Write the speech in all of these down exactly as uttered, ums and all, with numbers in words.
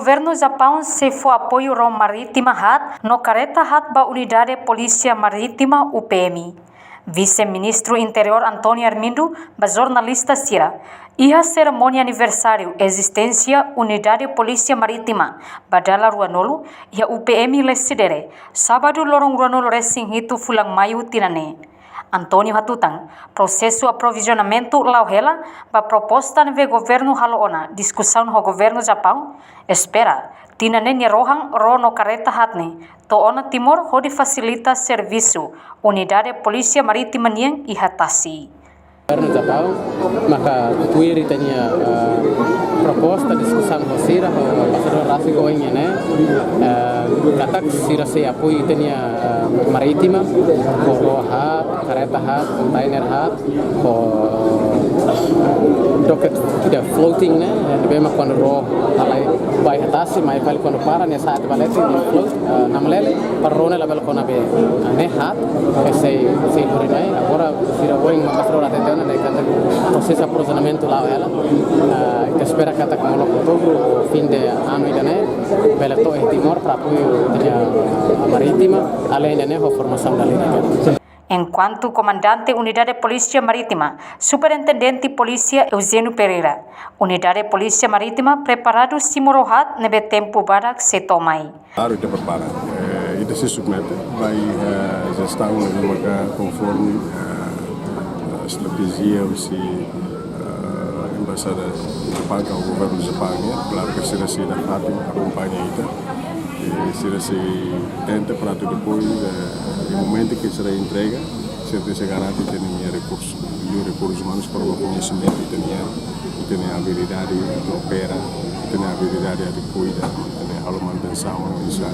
Governu Japaun sei fó apoiu ró marítima haat no kareta haat ba Unidade Polísia Marítima, U P M. Vise-Ministru Interiór António Armindo ba jornalista sira iha serimónia aniversáriu ezisténsia Unidade Polísia Marítima ba dala ruanulu iha U P M Lecidere, sábadu loron ruanulu resin hitu fulan Maiu tinan ne'e. António hatutan, prosesu aprovizionamentu la'o hela ba proposta ne'ebé governu halo ona diskusaun ho governu Japaun, espera tinan ne'e nia rohan ró no kareta haat ne'e to'o ona Timor hodi fasilita servisu Unidade Polísia Marítima nian iha tasi. Governu Japaun maka tuir ita-nia, eh, proposta diskusaun ho sira, ho Embaixadór rasik ohin ne'e, eh, katak sira sei apoiu ita-nia, eh, marítima, ho ró haat, kareta haat, kontainer haat, ho docket ida floating ne'e, ne'ebé mak kuandu ró halai ba iha tasi, mai fali kuandu para, nia sa'e tiha ba leten, nia float, eh, namlele, para ró ne'e labele kona be, eh, ne'e haat, eh, sei, sei lori mai. Agora, sira ohin mak Embaixadór hatete ona, dehan katak prosesu aprovizionamentu la'o hela. Eh, ita espera katak molok Outubru, fin de anu ida-ne'e, bele to'o iha Timor para apoiu ita-nia marítima, além de ne'e, ho formasaun dala ida. Enkuantu Komandante Unidade Polísia Marítima, Superintendente Polísia Eugênio Pereira, Unidade Polísia Marítima preparadu simu ró haat ne'ebé tempu badak sei to'o mai. Klaru, ita prepara. Eh, ita sei submete ba, eh, jestaun ne'ebé maka konforme, eh, estratéjia husi, eh, Embaixada Japaun ka governu Japaun nian. Klaru katak sira sei nafatin akompaña ita. Eh, sira sei tenta para atu depois, eh, iha momentu ke sira entrega, sira tenke garante ita-nia rekursu, liuliu rekursus umanus para ba koñesimentu ita-nia, ita-nia abilidade atu opera, ita-nia abilidade atu kuida, ita-nia halo manutensaun, no isa.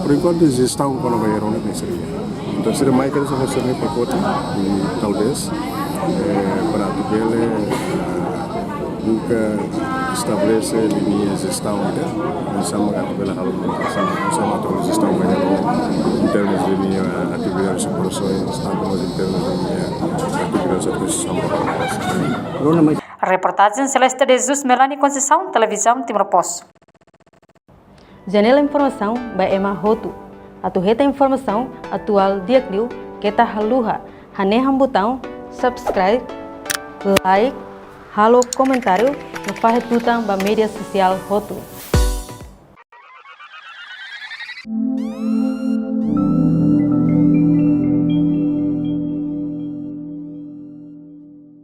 Por enkuantu, jestaun kona-ba ró ne'e tenke ser iha. Entaun, sira mai kere sa fazer pakote, i talvez, eh, para atu bele, eh, buka estabelese liña jestaun ida, oinsá mak atu bele halo manutensaun, oinsá mak atu halo jestaun ba ró, em termos de liña atividade de operasoens, tantu mós em termos de liña atividade de atuasaun ba ró. Reportajen Celeste de Jesus, Melanie Conceição, Televizaun Timor Post. Janela informasaun ba ema hotu. Atu hetan informasaun atuál di'ak liu, keta haluha hanehan butaun subscribe, like, halo komentáriu, no fahe tutan ba média sosiál hotu.